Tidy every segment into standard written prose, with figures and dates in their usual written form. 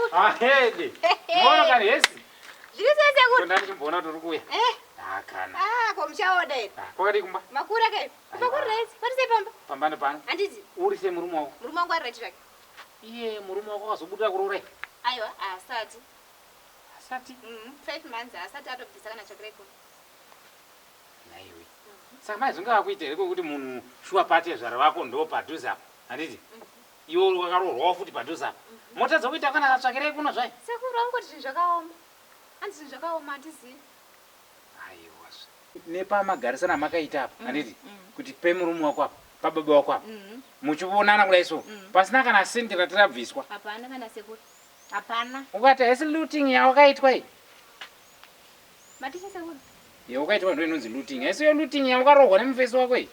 Sekuru. Ahede. Moro kani hesi. Zviri sei sekuru? Tonda ndichimboona kuti uri kuuya. Eh. Ah kana. Ah, ko muchaoda here? Ah, kwakadii kumba? Makura kai. Kumba kuri right. Pari sei pamba? Pamba nepano. Handiti. Uri sei murume wako? Murume wangu ari right zvake. Iye murume wako akazobuda kuroora. Aiwa, haasati. Asati. 5 months haasati atobvisa kana tsvakirai kuno. Nhaiwe. Saka mai zvinga vakuita here kwekuti munhu shuwa pati zvara vako ndo padhuze apa. Handiti? Iwe wakaroorwawo futi padhuze apa. Motadza kuita kana katsvakirai kuno zvai. Sekuru vangoti zvinhu zvakaoma. Hanzi zvinhu zvakaoma handizivi. Aiwa zve. Nepamagarisana amakaita apa, handiti? Kuti pemurume wako apa, pababa wako apa. Muchionana kudai so. Pasina kana sendi rati rabviswa. Hapana kana sekuru. Hapana. Ukati haisi looting yawakaitwa iyi. Maticha sekuru. Yawakaitwa ndo inonzi looting. Haisi yo looting yawakarohwa nemufesi wako iyi.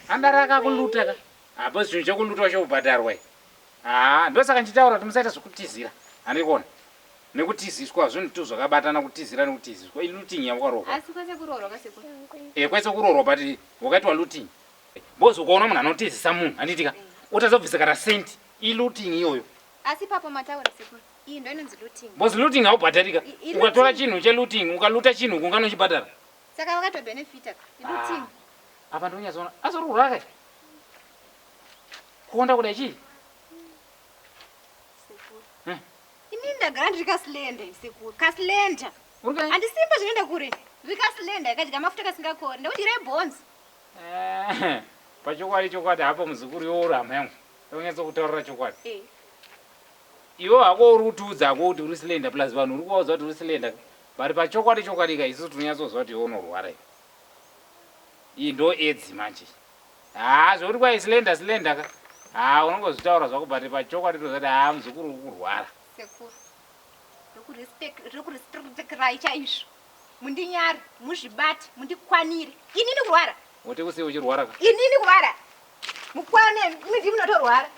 Andara akakuluta ka. Hapo chinhu chekulutwa chobhadharwa iyi. Haa ndosaka ndichitaura kuti musaita zvekutizira. Handiri kuona. Nekutiziswa zvinhu tu zvakabatana kutizira nekutiziswa. Ilooting yawakarohwa. Asi kwese kuroorwa kasekuru. Eh kwese kuroorwa but wakaitwa looting. Bozi ukaona munhu anotizisa munhu handiti ka. Otazobvisa kana cent. Ilooting iyoyo. Asi ipapo mataura sekuru. Iyi ndo inonzi looting. Bozi looting haubhadharika. I- Ukatora looting. chinhu chelooting ukaluta chinhu kunganochibhadhara. Saka vakatobenefita ka. Ilooting. Ah, apa ndonyatsoona asi uri kurwara kai kuonda kudai chii Sekuru. Eh. Inini ndagara ndiri kaslender sekuru. Kaslender. Uri kai? Handisimba zvinoenda kure. Ndiri kaslender kadya mafuta kasingakori. Ndakudyira bhonzo. Eh, pachokwadi chokwadi hapo muzukuru iwe uri hama yangu ndonyatso kutaurira chokwadi. Eh. Iwe hako uri kutiudza hako kuti uri slender plus vanhu uri kuvaudza kuti uri slender but pachokwadi chokwadi ka isusu tinonyatsoziva kuti iwe unorwara iwe. Iyi ndo edzi manje. Haa zvekuti kwai slender slender ka haa unongozvitaura zvako but pachokwadi toziva kuti haa muzukuru uri kurwara. Sekuru. Ndokurespectirai chaizvo. Mundinyare, muzvibate, mundikwanire. Inini kurwara. Wote kusiye uchirwara ka. Inini kurwara. Mukwane, imi ndimi munotorwara.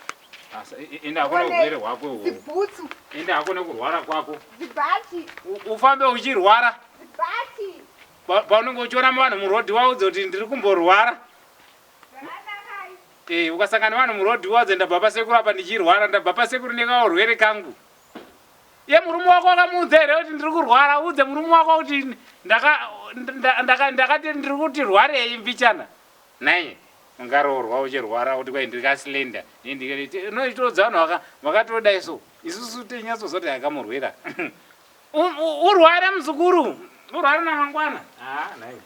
Asa enda hako neurwere hwako uhwo. Zibhutsu, Enda hako nekurwara kwako. zibhachi, Ufambe uchirwara. zibhachi. Paunenge uchiona vanhu murodhi waudze kuti ndiri kumborwara. Zvakanakai. Eh, ukasangana nevanhu murodhi waudze ndabva pasekuru apa ndichirwara, ndabva pasekuru nekaurwere kangu. Iye murume wako wakamuudza here kuti ndiri kurwara? Udze murume wako kuti ndakati ndiri kuti rwarei mbichana. Nhai, ungaroorwa uchirwara kuti kwai ndiri kaslender. Unoitoudza vanhu vakatodai so. Isusu tinyatsozwa kuti akamurwera. Urware muzukuru, urware namangwana. Ah, nhai.